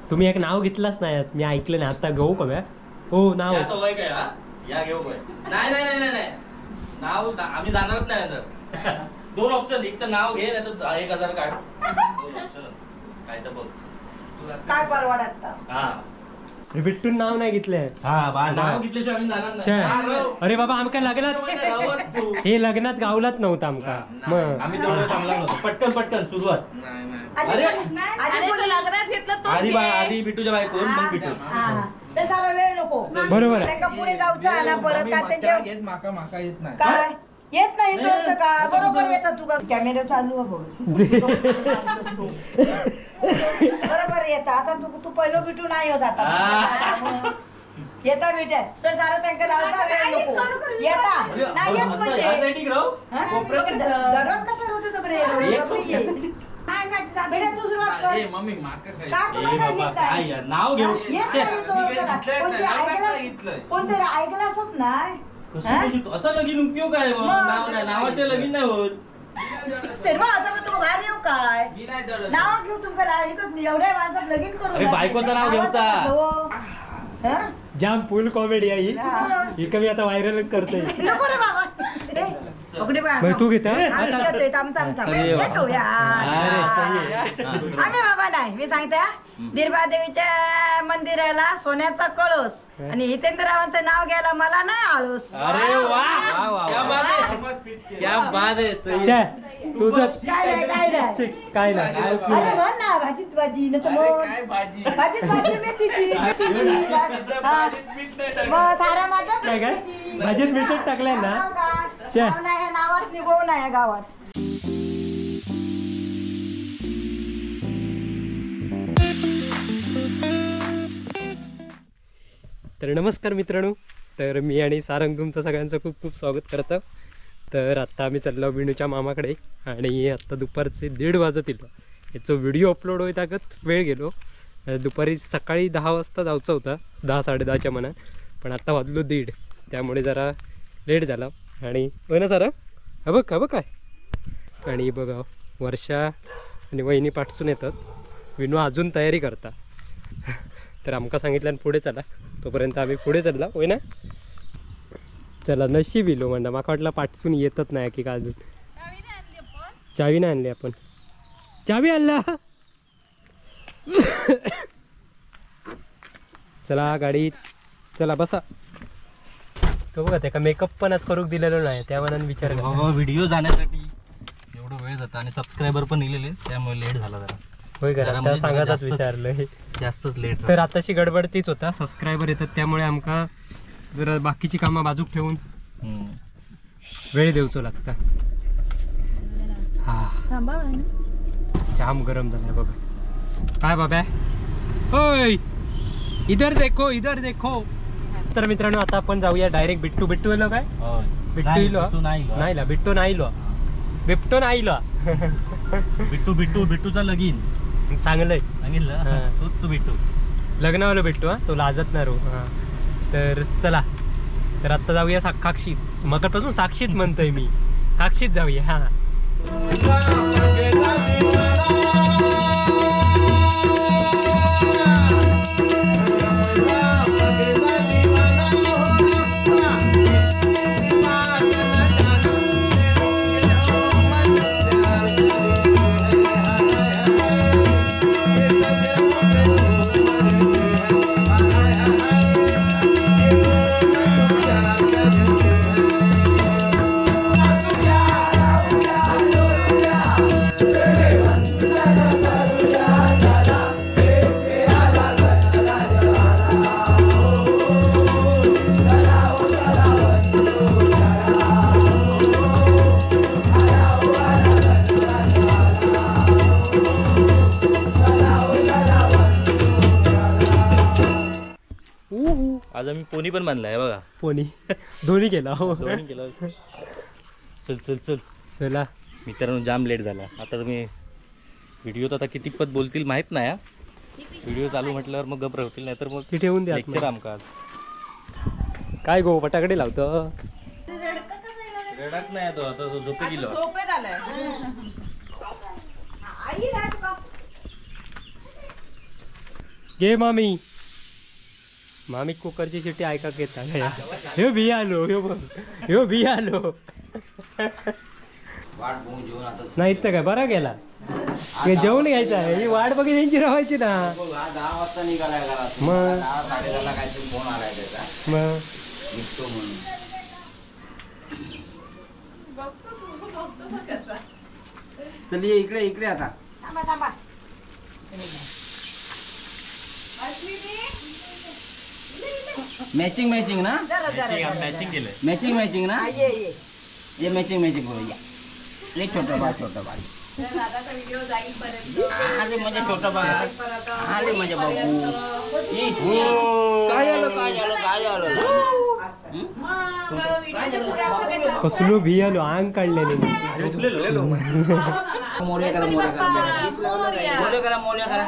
तुम्ही एक नाव घेतलाच नाही, मी ऐकलं नाही. आता घेऊ का? हो नाव या घेऊ काय? नाही नाही नाही नाही, नाव आम्ही जाणारच नाही. तर दोन ऑप्शन, एक तर नाव घे नाही तर 1000 काढ. दोन ऑप्शन काय तर बघ काय परवडत. हा बिट्टून नाव नाही घेतलंय. हा नाव घेतल्याशिवाय आम्ही जाणार नाही. अरे बाबा आमका लग्नात हे लग्नात गावलाच नव्हतं आमका, मग आम्ही तेवढं थांबला नव्हतो. पटकन पटकन सुरुवात. अरे लग्नात घेतलं तो आधी आधी बिटूच्या बायकोन मग बिटू. त्याला वेळ नको, बरोबर. पुढे जाऊचा ना परत काय माका माका येत नाही काय येत नाही का? बरोबर येतात तुका. कॅमेरा चालू आहे बघ, बरोबर येता. आता तू तू पहिलो बिटू नाही होत आता, येता बिट्या चल सारा त्यांका जाऊचा वेळ नको. येता नाही येत म्हणजे दडण कसं होतं तिकडे. बेटा तू सुरुवात कर. मम्मी माका का तुला नाही येत काय नाव घेऊ कोणतरी ऐकलं असत नाही असं लगीन उपयोग आहे नाव नाही, नावाशिवाय लगीन नाही होत. तर मग आता मग तुका बाहेर येऊ काय? नाव घेऊ तुमका एवढ्या माणसात लगीन करू. अरे बायकोचं नाव घेऊचा. जाम फुल कॉमेडी आहे ही, कमी आता व्हायरल करतोय. नको रे बाबा, तू घेता. आम्ही बाबा नाही, मी सांगते. दिरबादेवीच्या मंदिराला सोन्याचा कळस आणि हितेंद्ररावांचं नाव घ्यायला मला नाही आळस. अरे वा क्या बात आहे. तुझं काय नाही काय नाही काय नाही. अरे म्हण ना भाजीत भाजी नाही तर भाजीत भाजी मेथीची सारा माझ्या काय काय भाजीत मीठच टाकलंय ना. नावात निघू नाही गावात. तर नमस्कार मित्रांनो, तर मी आणि सारंग तुमचं सगळ्यांचं खूप खूप स्वागत करतो. तर आत्ता आम्ही चाललो विणूच्या मामाकडे आणि आत्ता दुपारचे 1:30 वाजत येईल. याचा व्हिडिओ अपलोड होईल ताकद वेळ गेलो. दुपारी सकाळी 10 वाजता जायचं होता, 10 10:30च्या मनात, पण आत्ता वाजलो 1:30, त्यामुळे जरा लेट झाला. आणि हो ना सारंग, हा बघ हा बघ काय. आणि बघा वर्षा आणि वहिनी पाठसून येतात, विणू अजून तयारी करता. तर आमका सांगितलं आणि पुढे चला, तोपर्यंत आम्ही पुढे चालला. होय ना, चला नशीब इलो म्हणा. माका वाटलं पाठसून येतच नाही की का अजून. चावी नाही आणली आपण. चावी आणला. चला गाडी चला बसा. तो बघा त्याका मेकअप पण आज करूक दिलेलो नाही, त्या मनान विचार व्हिडिओ जाण्यासाठी एवढा वेळ जाता आणि सबस्क्रायबर पण इलेले त्यामुळे लेट झाला जरा. होय का, सांगायचाच विचारलं जास्तच लेट. तर आताशी गडबड तीच होता, सबस्क्रायबर येतात त्यामुळे आमका जरा बाकीची कामं बाजूक ठेवून वेळ देऊचो लागता. हा जाम गरम झाला बघा. काय बाबा होय, इधर देखो इधर देखो. तर मित्रांनो आता आपण जाऊया डायरेक्ट बिट्टू. बिट्टू इलो काय? बिट्टू इलो नाही, बिट्टू नाही इलो, बिट्टू नाही इलो. बिट्टू बिट्टू बिट्टूचा लगीन चांगलंय सांगितलं तू बिट्टू लग्नावाला बिट्टू. हा तो लाजत ना रो. हा तर चला, तर आत्ता जाऊया काक्षीत. मगापासून साक्षीत म्हणतोय मी, काक्षीत जाऊया. हा आज आम्ही पोनी पण बांधलाय बघा. पोनी दोन्ही केला. हो दोन्ही केला. चल चल चल चला मित्रांनो, जाम लेट झाला. आता तुम्ही व्हिडिओ तर आता किती पद बोलतील माहित नाही. व्हिडिओ चालू म्हटल्यावर मग गप्प होतील, नाही तर मग ठेवून द्या लेक्चर आमका आज. काय गो पटाकडे लावतं रडत नाही तो, आता तो झोपे गेलो. झोपेत आलाय. घे मामी. मामी कुकरची शिट्टी ऐका घेता. ह्यो भी आलो, ह्यो बघ, ह्यो भी आलो. नाही तर काय बरा गेला. जेवण घ्यायचं आहे, ही वाट बघी त्यांची राहायची ना. 10 वाजता निघालाय घरात, मग 10:30 काहीतरी फोन आलाय त्याचा, मग निघतो म्हणून. चल ये इकडे इकडे आता. थांबा थांबा. मॅचिंग मॅचिंग ना, मॅचिंग केलंय, मॅचिंग मॅचिंग ना, ये ये ये मॅचिंग मॅचिंग करू. या एक छोटा बाळ, छोटा बाळ. अरे माझ्या छोटा बाळ, अरे माझ्या बाबू. काय झालं काय झालं काय झालं? कसलो भी आलो, आंग काढलेले. मोर्या करा मोर्या करा मोर्या करा मोर्या करा.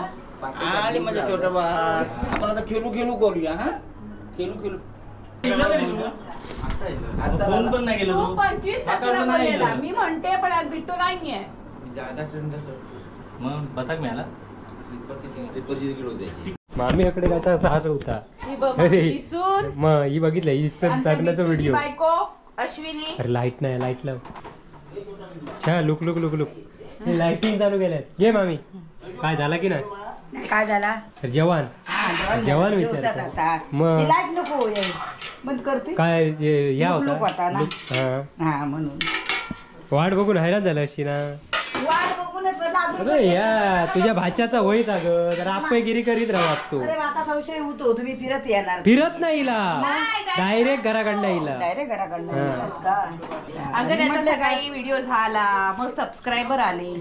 अरे माझ्या छोटा बाळ. आपण आता खेळू खेळू करूया. हा खेळू खेळू. फोन पण नाही केलं तू. 25 तारखेला बोललेला मी म्हणते, पण आज बिट्टू नाहीये. मग बसाक मिळाला. मामी कडे काय सार होता. मग ही बघितलं लग्नाचा व्हिडिओ. बायको अश्विनी. अरे लाईट नाही, लाईट लाव. छा look look look look, lighting चालू केल्यात. घे मामी. काय झाला की नाही? काय झाला? जेवण जेवण विचार. मग लाईट नको बंद करते काय या होता ना म्हणून वाट बघून हैराण झालं अशी ना. वाट बघूनच म्हटलं. अरे या तुझ्या भाच्याचा होईत अगं, जरा आपेगिरी करीत राहू तू. अरे आता संशय होतो, तुम्ही फिरत येणार. फिरत नाही डायरेक्ट घराकडनं येईल. डायरेक्ट घराकडनं का? अगं त्याचा सकाळी व्हिडिओ झाला, मग सबस्क्रायबर आले,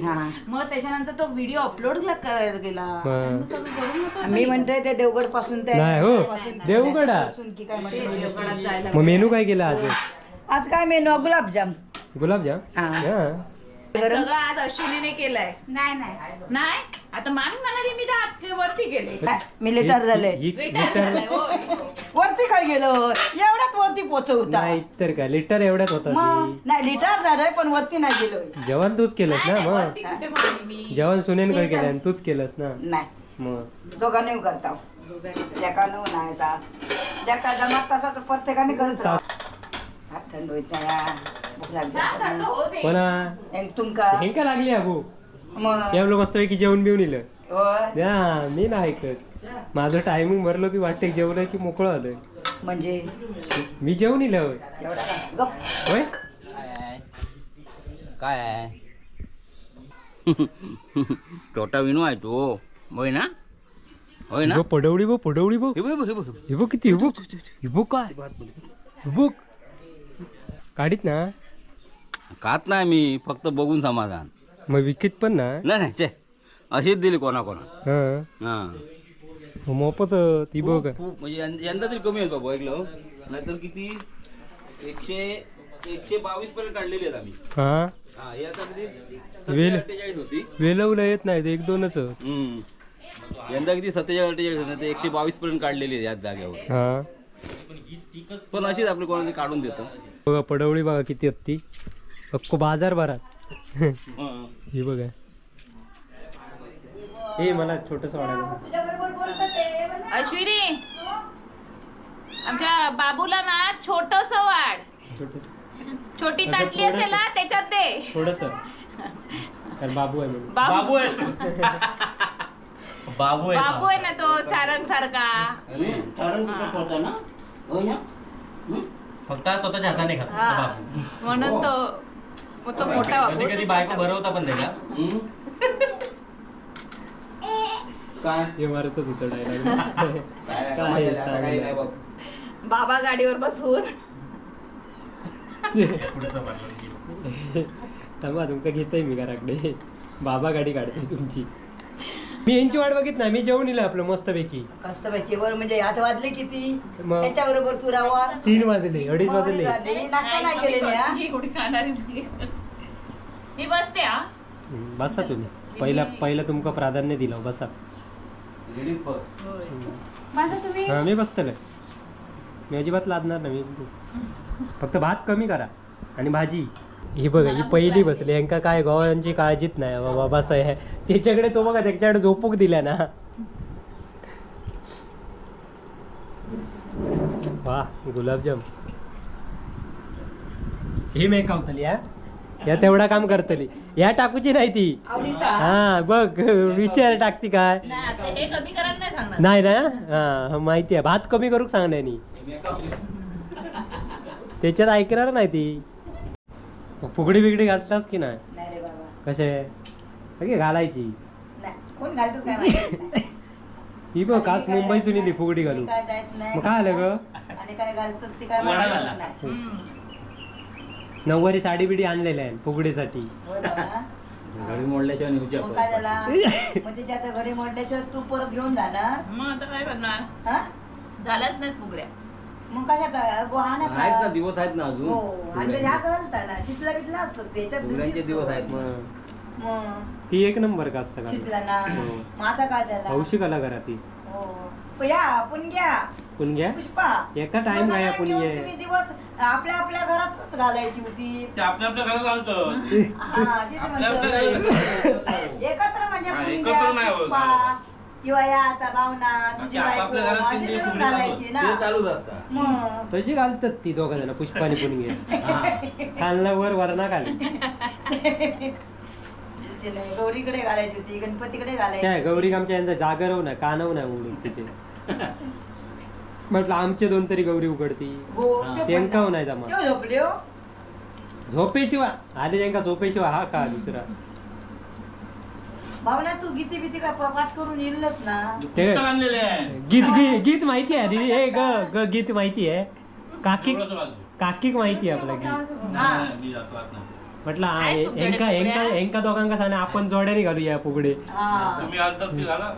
मग त्याच्यानंतर तो व्हिडिओ अपलोड करायला गेला. मी म्हणतोय ते देवगड पासून नाही हो देवगड. मग मेनू काय केला आज? आज काय मेनू? गुलाबजाम. गुलाबजाम सगळं आज अश्विनीने केलंय. नाही नाही नाही, आता मामी म्हणाली मी तर वरती गेले. मी लेटर झाले वरती. काय गेलो एवढ्यात वरती पोचवता नाही तर काय? लिटर एवढ्यात होता नाही, लिटर झालंय पण वरती नाही गेलो. जेवण तूच केलंस ना? मग जेवण सुनेन काय केलं? तूच केलंस ना? नाही, मग दोघांनी करता. एकानं नाही ज्याका जमत तसा तर प्रत्येकाने करत. हात थंड होत नाही, भूक लागली. कोणा तुमका हेंका लागली अगो? मग मस्तपैकी जेवण बिवून इलं. मी नाही ऐकत, माझं टायमिंग भरलं की वाटते जेवलं की मोकळं आलं. म्हणजे मी जेवून इलं. होय काय छोटा विनू आहे तो. होय ना? होय ना? पडवळी बो, पडवळी बो, हे बघ किती, हे बघ, हे बघ काय, हे बघ. काढीत ना? खात नाही मी, फक्त बघून समाधान. मग विकीत पण ना? नाही नाही, अशीच दिली कोणा कोणा. हा मोपच ती बघ. खूप म्हणजे यंदा तरी कमी आहेत बाबा, ऐकलं नाहीतर किती 122 पर्यंत काढलेली आहेत आम्ही. हा हा, हे आता किती 48 होती. वेलवलं येत नाही, एक दोनच. यंदा किती 47 48 होती, 122 पर्यंत काढलेली आहे याच जागेवर. हा पण अशीच आपली कोणाला काढून देतो. बघा पडवळी बघा किती होती, अक्को बाजार भरात. ही बघा. ए मला छोटस वाढायचं. अश्विनी आमच्या बाबूला ना छोटस वाढ, छोटी ताटली असेल ना त्याच्यात दे थोडस. बाबू आहे, बाबू आहे, बाबू आहे, बाबू आहे ना तो सारंग सारखा. फक्त स्वतःच्या हाताने खातो बाबू म्हणून तो तो मोठा बाबू. कधी कधी बायको भरवता पण त्याला. काय हे मारतच होतं डायलॉग. काय बाबा गाडीवर बसून. थांबा तुमका घेतोय मी घराकडे. बाबा गाडी काढते तुमची. मी यांची वाट बघित ना, मी जेवण इलं आपलं मस्तपैकी. मस्तपैकी वर म्हणजे हात वाजले किती त्यांच्या बरोबर तू राहा. 3 वाजले, 2.5 वाजले. नाश्ता नाही केलेली. मी बसते. हा बसा तुम्ही. पहिला पहिला तुमका प्राधान्य दिलं, बसा. हा मी बसतले, मी अजिबात लादणार नाही. मी फक्त भात कमी करा आणि भाजी. ही बघा ही पहिली बसली, यांका काय गोव्यांची काळजीच नाही बाबा. बस आहे त्याच्याकडे तो बघा, त्याच्याकडे झोपूक दिल्या ना. वा गुलाबजाम ही मेकावतली हा, या तेवढा काम करतली, या टाकूची नाही ती. हा बघ विचार टाकती काय नाही ना. हा माहिती आहे, भात कमी करूक सांगणार नी, त्याच्यात ऐकणार नाही ती. फुगडी बिगडी घालतास की नाही? कसे घालायची ही बघ, कास मुंबई सुनी फुगडी घालू मग काय आलं ग? नऊवारी साडी बिडी आणलेली आहे फुगडीसाठी. घडी मोडल्याशिवाय घडी मोडल्याशिवाय तू परत घेऊन जाणार. मग आता काय करणार? झालाच नाही फुगड्या मग कशात आहेत ना दिवस आहेत ना अजून. हो आणि ह्या घालता ना शितला बितला असतो त्याच्यात, फुगड्यांचे दिवस आहेत. मग ती एक नंबर का असतं शितला ना. मग आता काय झालं? हौशी कलाकार ती. हो या पुणग्या पुणग्या पुष्पा एका टाइम आहे पुणग्या. तुम्ही दिवस आपल्या आपल्या घरातच घालायची होती. ते आपल्या आपल्या घरात घालतो. एकत्र म्हणजे पुणग्या पुष्पा किंवा या आता भावना तुझी बायको अशी मिळून घालायची ना, चालूच असतात. मग तशी घालतात ती दोघं जण पुष्पा आणि पुणगे. खालना वर वरणा खाली. गौरीकडे घालायची होती, गणपतीकडे घालायची. गौरी आमच्या यांचा जागरव ना कानव नाही उघडून तिचे. म्हटलं आमचे दोन तरी गौरी उघडती, त्यांका नाही जमा. झोपेशिवाय आले त्यांका झोपेशिवाय हा का दुसरा. भावना तू गीती बिती का पाठ करून येईलच ना? गीत गीत माहिती आहे दीदी. हे ग ग गीत माहिती आहे काकी, काकीक माहिती आहे आपलं गीत. म्हटलं एंका एंका एंका दोघांका सांग आपण जोड्याने घालूया फुगडे. तुम्ही आज ती झाला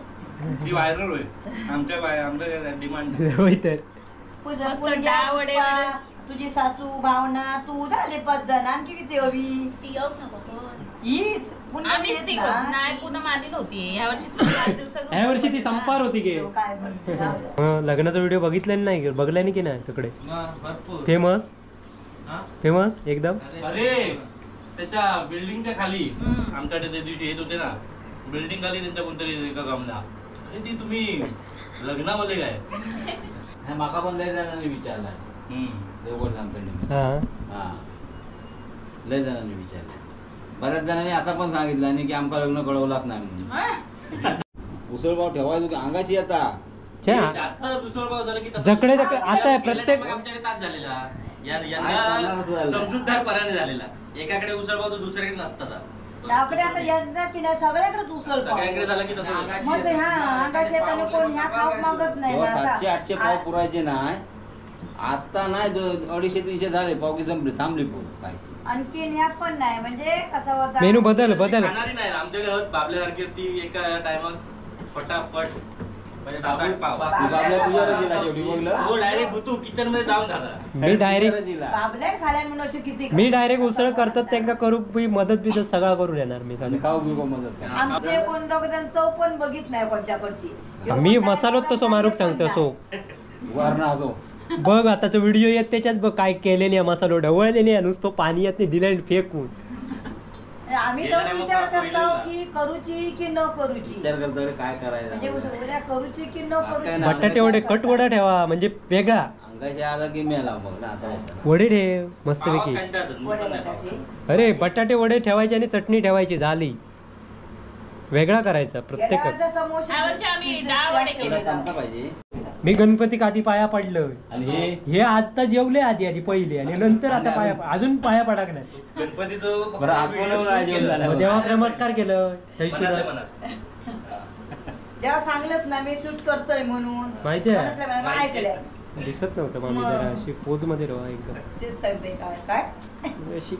ती व्हायरल होईल आमच्या आमच्या डिमांड होय. तर तुझी सासू भावना तू झाले 5 जण, आणखी किती हवी? हीच नाही पूनम आली नव्हती यावर्षी. यावर्षी ती संपार होती की. लग्नाचा व्हिडिओ बघितला नाही, बघला नाही की नाही तिकडे? फेमस फेमस एकदम. अरे त्याच्या बिल्डिंगच्या खाली आमच्याकडे त्या दिवशी येत होते ना, बिल्डिंग खाली त्यांच्या कोणतरी एका गमला. अरे ती तुम्ही लग्नामध्ये काय? माका पण लय जणांनी विचारला देवगड आमच्याकडे. हा लय जणांनी विचारलं, बऱ्याच जणांनी आता पण सांगितलं आणि की आमका लग्न कळवलाच नाही म्हणून. उसळपाव ठेवायचो की अंगाशी आता जास्त उसळपाव झाला की जकडे आता प्रत्येक आमच्याकडे तास झालेला यंदा समजूतदारपणाने झालेला. एकाकडे उसळपाव तर दुसऱ्याकडे नसतात. आपल्या आता यंदा की नाही सगळ्याकडेच उसळपाव सगळ्याकडे झाला की तसं. मग ह्या अंगाशी येताना कोण ह्या खाऊ मागत नाही. 700-800 पाव पुरायचे नाही आता, नाही 250-300 झाले पाव की संपले, थांबली पोर खायची. आणखीन ह्या पण नाही म्हणजे कसं होतं मेनू बदल बदल खाणारी नाही आमच्याकडे होत बाबल्यासारखी ती एका टायमात फटाफट म्हणजे 7-8 पाव. बाबल्या तुझ्यावर दिला शेवटी बघलं. हो डायरेक्ट तू किचन मध्ये जाऊन खाता. मी डायरेक्ट बाबल्या खाल्या म्हणून अशी किती मी डायरेक्ट उसळ करतात त्यांना करू मी मदत बिदत सगळा करून येणार मी सगळं. खाऊ बिऊ मदत. आमचे कोण दोघ जण चव पण बघित नाही कोणच्याकडची. मी मसालो तसो मारूक सांगतो असो वरणा असो बघ. आता तो व्हिडिओ येत त्याच्यात बघ काय केलेली आहे मसालो ढवळलेली आहे नुसतं पाणी येत नाही दिलं फेकून. आम्ही तर विचार करतो की करूची की न करूची, विचार करतो काय करायचं म्हणजे उद्या करूची की न करूची. बटाटे वडे कट वडा ठेवा म्हणजे वेगळा. अंगाशी आला की मेला मग ना आता वडे ठेव मस्तपैकी. अरे बटाटे वडे ठेवायचे आणि चटणी ठेवायची झाली. वेगळा करायचा प्रत्येक. मी गणपती आधी पाया पडलं आणि हे आता जेवले आधी आधी पहिले आणि नंतर आता पाया अजून पाया पडाक नाही. गणपतीचं देवाक नमस्कार केलं तेव्हा सांगलंच ना मी शूट करतोय म्हणून माहिती आहे. दिसत नव्हतं मामी जरा अशी पोज मध्ये राहा एकदम. तेच सांगते काय काय अशी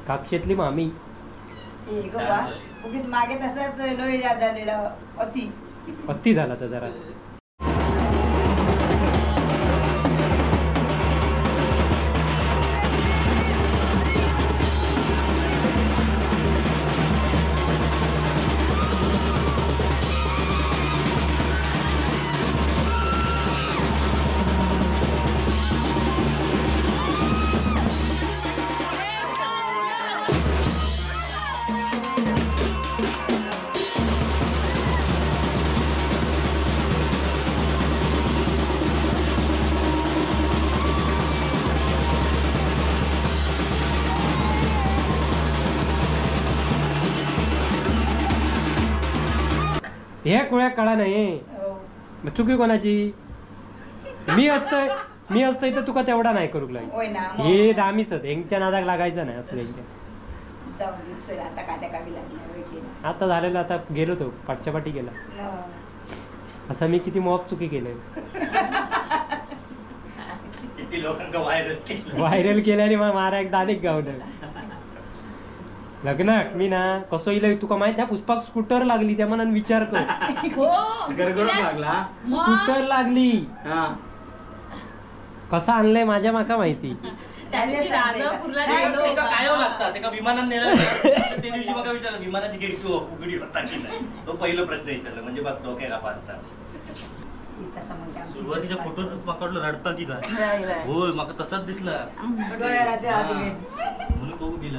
काक्षेतली मामी उगीच मागे तसंच लोही झालेला अति अति झाला तर जरा. हे कुळ्याक कळा नाही. मग चुकी कोणाची? मी असतोय तर तुका तेवढा नाही करूक लागेल. हे दामीच हेंच्या नादाक लागायचं नाही असलं यांच्या. आता झालेलं, आता गेलो तो पाठच्या पाठी गेला. असं मी किती मॉप चुकी केलंय, किती लोकांका व्हायरल केलं आणि मारा एकदा अनेक गावलं. लग्नाक मी ना कसं इलं तुका माहित ना, पुष्पाक स्कूटर लागली त्या मनान विचार कर. स्कूटर लागली कसा आणलंय माझ्या माका माहिती. काय लागता तेका विमानात नेलं त्या दिवशी माका विचारलं विमानाची खिडकी उघडी होता की नाही, तो पहिला प्रश्न विचारला. म्हणजे बघ डोक्या का पाचता सुरुवातीच्या फोटो पकडलो रडता की काय. होय माका तसाच दिसला म्हणून बघू गेलं.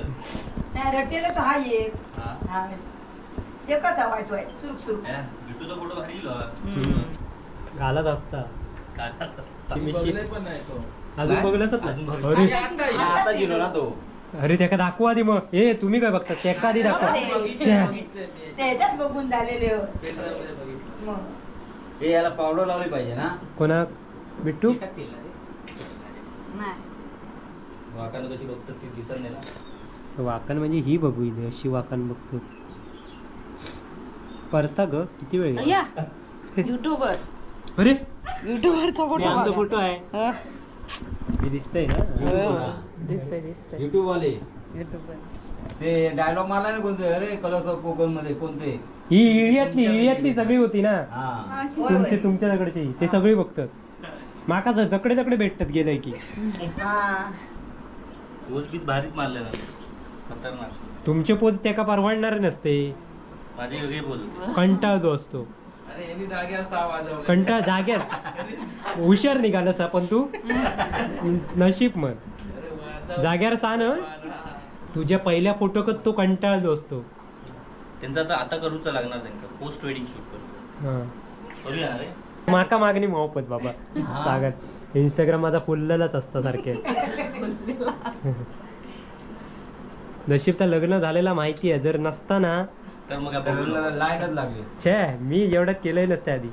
रडतेला तो हा एक एकच आवाज सुरुक सुरुक. बिटूचा फोटो भारी गेलो घालत असता. अजून बघलंच नाही. अरे त्याका दाखवा आधी मग. ए तुम्ही काय बघता त्याका आधी दाखवा. त्याच्यात बघून झालेले. हे याला पावडर लावली पाहिजे ना. कोणा बिट्टू? वाकण कशी बघतात ती दिसत नाही ना. वाकण म्हणजे ही बघू इथे अशी वाकण बघतो परता ग किती वेळ. युट्यूबर. अरे युट्यूबरचा फोटो फोटो आहे मी दिसतंय ना. दिसतंय दिसतंय. युट्यूब वाले युट्यूबर ते डायलॉग मारला ना कोणते. अरे कलर्स ऑफ कोकण मध्ये कोणते ही इळ्यातली सगळी होती ना तुमचे तुमच्याकडची ते सगळी बघतात. माका जकडे जकडे भेटतात गेलंय की पोज बीज भारीच मारले ना खतरनाक. तुमचे पोज त्याका परवडणार नसते. माझे वेगळे पोज होते. कंटाळ जो असतो. कंटाळ जाग्यात हुशार निघालस पण तू नशीब म्हण जाग्यावर सा ना. तुझ्या पहिल्या फोटोकत तो कंटाळ जो असतो त्यांचा. आता आता करूचा लागणार त्यांका पोस्ट वेडिंग शूट करू करूया ना रे. माका मागणी मोहब्बत बाबा सागर. इंस्टाग्राम माझा फुललेलाच असता सारखे. नशीब तर लग्न झालेला माहिती आहे, जर नसताना तर मग लाईनच लागली. छे मी एवढं केलंय नसते आधी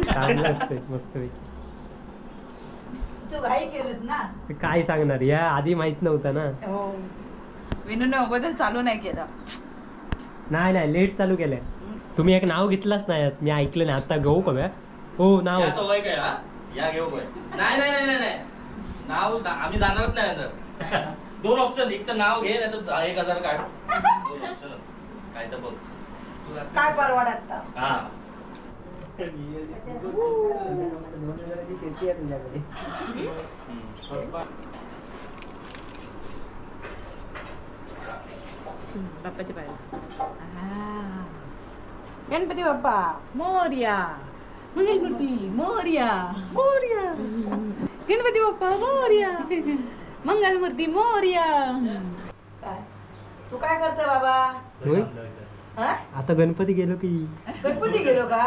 चांगलं असते मस्तपैकी. तू घाई केलंस ना. काय सांगणार या आधी माहित नव्हतं ना. विनूने अगोदर चालू नाही केलं. नाही नाही लेट चालू केलंय. तुम्ही एक नाव घेतलाच नाही, मी ऐकलं नाही. आता गहू कव्या हो नाव या घेऊ नाही नाही नाही नाही नाव आम्ही जाणारच नाही तर. दोन ऑप्शन, एक तर नाव घे नाही तर 1000 काढ. दोन ऑप्शन काय तर बघ काय परवडत. हा बाप्पाचे पाय. गणपती बाप्पा मोरया, मंगलमूर्ती मोरया, मोरया, गणपती बाप्पा मोरया, मंगलमूर्ती मोरया. काय तू काय करतोय बाबा? आता गणपती गेलो की गणपती गेलो का?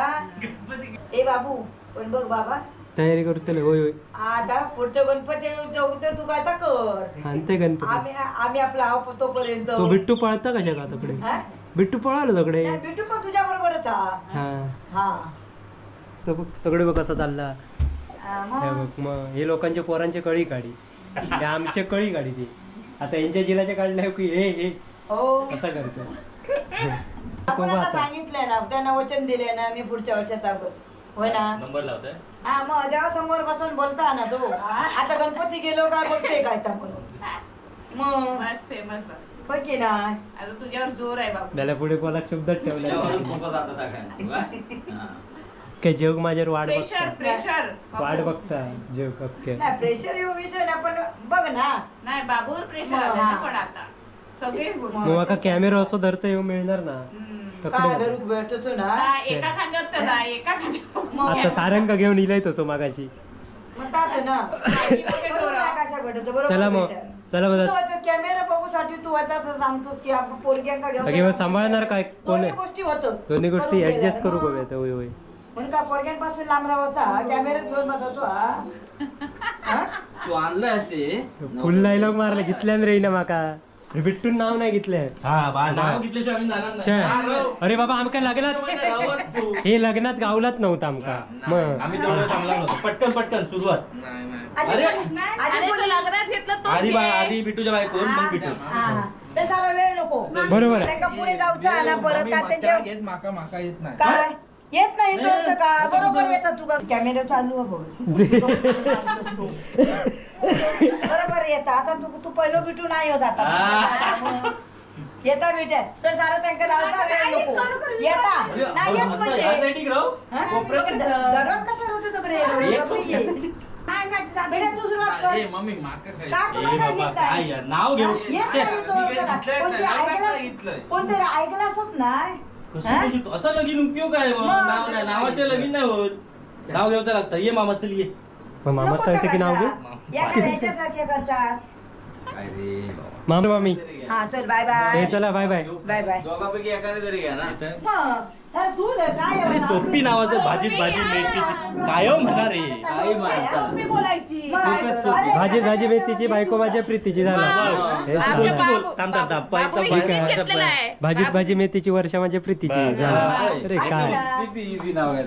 ए बाबू पण बघ बाबा तयारी करतो. होय होय आता पुढच्या गणपती तू काय कर आणते गणपती. आम्ही आपला आहो तोपर्यंत. तो बिट्टू पळता कशा का तकडे? बिट्टू पळालो तकडे. बिट्टू पण तुझ्या बरोबरच. हा तकडे बघ कसा चालला. बघ मग हे लोकांच्या पोरांचे कळी काढी, आमचे कळी काढी ती. आता यांच्या जिलाच्या काढल्या की हे हे कसा करतो. आपण आता सांगितलंय ना त्यांना, वचन दिले ना मी पुढच्या वर्षात होय ना नंबर लावतोय. हा मग देवासमोर बसून बोलता ना तू. आता गणपती गेलो काय बोलतोय काय म्हणून मग फेमस होय की नाही? आता तुझ्यावर जोर आहे बाबा. त्याला पुढे कोणाला शब्दात ठेवला काय जग माझ्यावर वाट प्रेशर प्रेशर वाट बघता जग. ओके नाही प्रेशर येऊ विषय नाही पण बघ ना. नाही बाबूवर प्रेशर आलं ना पण आता सगळे मग कॅमेरा असो धरता येऊ मिळणार ना. काय धरूक भेटतो ना एका खांद्यावर तर एका खांद्यावर. आता सारंग घेऊन इलाय तसो मागाशी म्हणताच ना. चला मग चला मग कॅमेरा बघूसाठी तू आता सांगतोस की आपण पोरग्यांका घेऊन सांभाळणार काय? दोन्ही गोष्टी होतं, दोन्ही गोष्टी ऍडजस्ट करू बघूया. होय होय म्हणून का पोरग्यांपासून लांब राहायचा, कॅमेऱ्यात घेऊन बसायचो. तू आणलाय ते फुल डायलॉग मारला घेतल्यान रे ना माका. बिट्टून नाव नाही घेतलंय. नाव घेतल्याशिवाय आम्ही जाणार नाही. अरे बाबा आमका लग्नात हे लग्नात गावलाच नव्हतं आमका. मग आम्ही तेवढं थांबला नव्हतो. पटकन पटकन सुरुवात. लग्नात घेतलं तो आधी आधी बिटूच्या बायकोन मग बिटू. वेळ नको. बरोबर. पुढे जाऊचं परत माका माका येत नाही. काय येत नाही का? बरोबर येतात तुका. कॅमेरा चालू बघ. बरोबर येता आता तू तू पहिलो बिटू नाही जाता येता बिट्या चल सारा त्यांका जाऊचा वेळ नको. येता नाही येत म्हणजे दडण कसं होतं तिकडे. बेटा तू सुरुवात कर. मम्मी माका काय नाव घेऊ कोणतरी ऐकलं असत नाही असं लगीन उपयोग आहे. नाव नाही, नावाशिवाय लगीन नाही होत. नाव घ्यायचं लागतं. ये मामा चल ये. मामा सांगते की नाव घे. मामा मामी हा चल बाय बाय. चला बाय बाय बाय बाय. दोघांपैकी एकाने तरी घ्या ना. तू काय सोपी नावाचं भाजीत भाजी मेथीची कायम म्हणा रे. बोलायची भाजी भाजी मेथीची बायको माझ्या प्रीतीची झाला. भाजीत भाजी मेथीची वर्षा माझ्या प्रीतीची झाला. अरे काय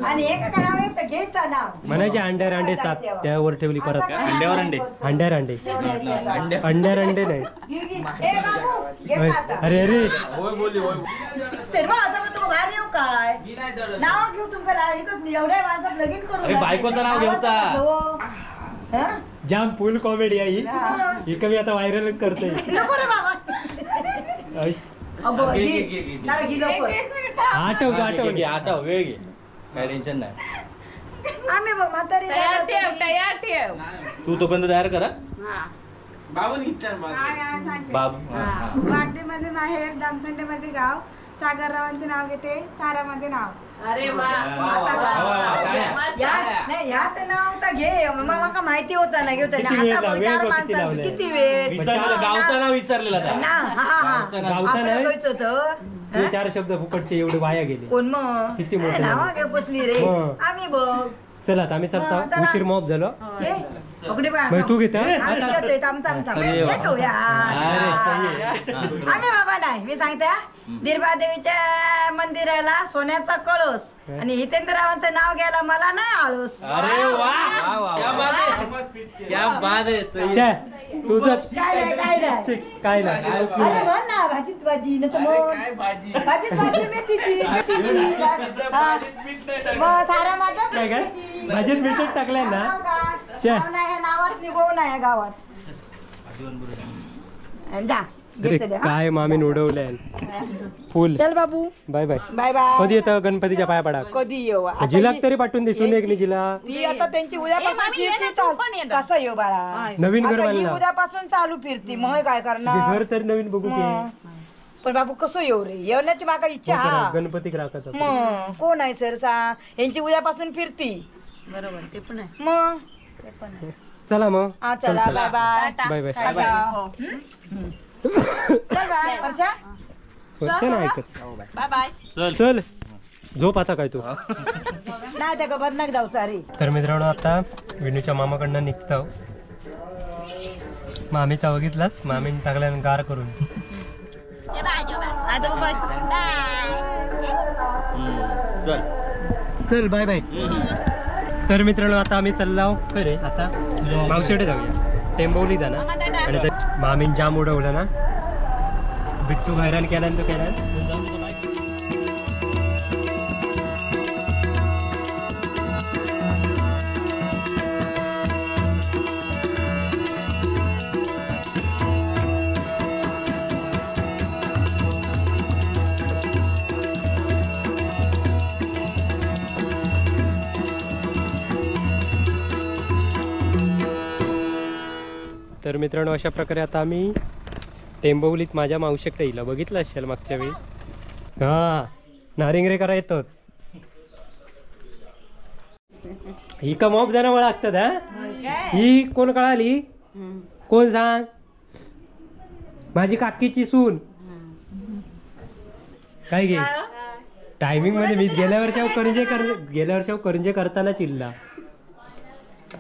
आणि एक घ्यायचं नाव म्हणायचे. अंड्यार अंडे 7 त्यावर ठेवली परत. अंड्यावर अंडे अंड्यार अंडे अंड्यार अंडे नाही. अरे अरे काय नाव घेऊ तुमका एवढ्या माणसात लगीन करू. बायकोचं नाव घेऊचा. जाम फुल कॉमेडी आहे ही. कमी आता व्हायरल करतोय. नको रे बाबा. आठव आठव आठव वेळ घे, काय टेन्शन नाही. आम्ही बघ म्हातारी तयार ठेव तयार ठेव. तू तोपर्यंत तयार करा. बाबू बाबू वागडे माझे माहेर, दामसंडे माझे गाव, सागररावांचे नाव घेते, सारा माझे नाव. अरे वा. ह्याच नाव तर घे. मला का माहिती होता ना घेऊ. आता चार माणसांचं किती वेळ गावचं नाव विसरलेला. होतं 4 शब्द फुकटचे एवढे वाया गेले. कोण मग किती मोठे नाव घे कुठली रे. आम्ही बघ चला आम्ही चालता. उशीर मॉप झालो. तू घेता आम्ही बाबा नाही. मी सांगते दिरबादेवीच्या मंदिराला सोन्याचा कळस आणि हितेंद्ररावांचं नाव घ्यायला मला नाही आळस. अरे वा क्या बात आहे. तुझं काय नाही काय नाही काय नाही. अरे म्हण ना भाजीत भाजी नाही तर मग भाजीत भाजी मेथीची मग सारा माझ्या भाजीत मीठच टाकलंय ना. नावात निघू नाही गावात. काय मामीन उडवलंय फुल. चल बाबू बाय बाय बाय बाय. कधी येतं गणपतीच्या पाया पडा? कधी येऊ जिला तरी पाठवून दिसून एक जिला. ती आता त्यांची उद्यापासून फिरती चाल. कसं येऊ बाळा? नवीन घर बांधलं उद्यापासून चालू फिरती मग काय करणार? घर तरी नवीन बघू की. पण बाबू कसं येऊ रे? येण्याची माका इच्छा. हा गणपती राखायचा मग कोण आहे सर सा यांची उद्यापासून फिरती. बरोबर ते पण आहे मग. चला मग चला बाय बाय बाय बाय. Bye bye. चल झोप आता काय तू नाही त्या बदनाक जाऊचा रे. तर मित्रांनो आता विनूच्या मामाकडनं निघतो. मामीचा बघितलास? मामीने टाकल्या गार करून. चल बाय बाय. तर मित्रांनो आता आम्ही चाललो खरे आता मावशीकडे जाऊया. टेंबवली जाणार आणि मामीन जाम उडवलं ना. बिट्टू हैराण केला तो केला. तर मित्रांनो अशा प्रकारे आता आम्ही टेंबवलीत माझ्या मावशीकडे येईल. बघितलं असेल मागच्या वेळी. हा नारिंगरे करा येतो. ही का मॉप जण लागतात. हा ही कोण कळाली? कोण सांग? माझी काकीची सून. काय घे टायमिंग मध्ये मी गेल्या वर्षा करंजे करताना चिल्ला.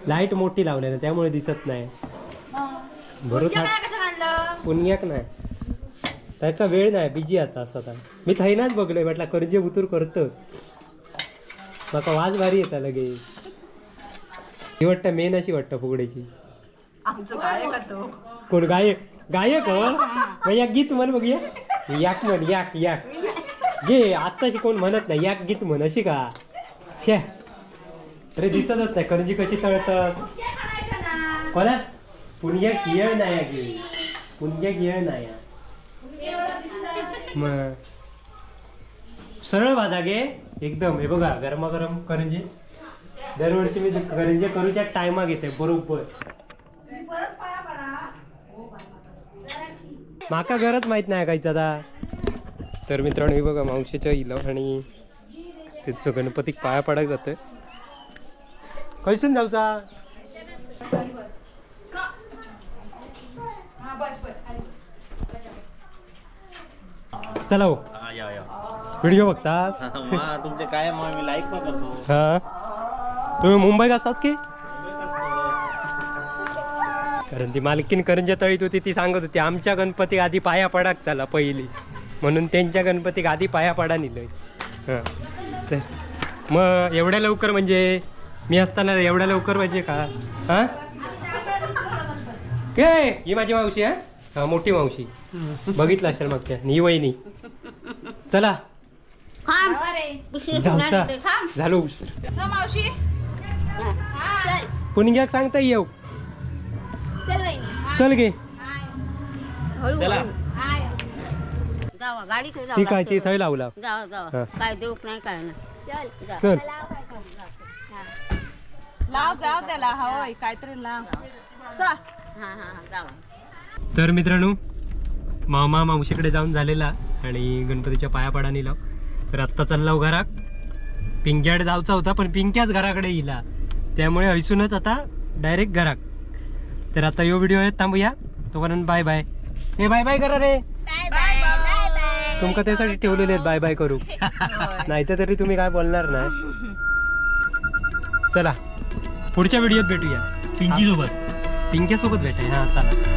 लाईट मोठी लावली ना त्यामुळे दिसत नाही. बरोबर पुण्याक नाही. त्याका वेळ नाही, बिजी आता असता. मी थंयनाच बघलोय म्हटलं करंजे उतूर करत, माका वाज भारी येता लगे. ही वाटतं मेन अशी वाटतं फुगड्याची. कोण गायक? गायक हो याक गीत म्हण बघूया. याक म्हण, याक याक घे. आत्ताशी कोण म्हणत नाही याक गीत म्हण अशी का शे. अरे दिसतच नाही करंजी कशी तळतात. कोणा पुणग्याक येळ नाही गे, पुणग्याक येळ नाही. मग सरळ भाजा गे एकदम. हे बघा गरमागरम करंजी. दरवर्षी मी करंजी करूच्या टायमाक येते बरोबर. माका गरज माहित नाही काहीच आता. तर मित्रांनो हे बघा मावशीच्या इलो आणि तिथं गणपतीक पाया पडायला जातं. कैसून जाऊचा? चला हो व्हिडिओ बघता तुमचे काय मी लाईक पण करतो. हा तुम्ही मुंबईत असतात की? कारण ती मालकीन करंजा तळीत होती, ती सांगत होती आमच्या गणपती आधी पाया पडाक चला पहिली, म्हणून त्यांच्या गणपतीक आधी पाया पडा नेलंय. हां तर मग एवढ्या लवकर म्हणजे मी असताना एवढ्या लवकर म्हणजे का? हां काय ही माझी मावशी आहे, हा मोठी मावशी बघितलं असेल मागच्या, ही वहिनी. चला जाऊचा झालो उशीर. मावशी पुणग्याक सांगता येऊ. चल गे ती काय ती थंय लावला काय देऊ नाही काय नाही. चल लाव जाव त्याला होय काहीतरी लाव. तर मित्रांनो मामा मावशीकडे जाऊन झालेला आणि गणपतीच्या पाया पडा नेला. तर आत्ता चालला घराक. पिंक्याकडे जायचा होता पण पिंक्याच घराकडे येला, त्यामुळे हैसूनच आता डायरेक्ट घराक. तर आता यो व्हिडिओ थांबूया, तोपर्यंत बाय बाय. हे बाय बाय करा रे, तुमका त्यासाठी ठेवलेले आहेत बाय बाय करू, नाही तर तरी तुम्ही काय बोलणार नाही. चला पुढच्या व्हिडिओत भेटूया. पिंकी सोबत, पिंक्या सोबत भेटाय. हा चला.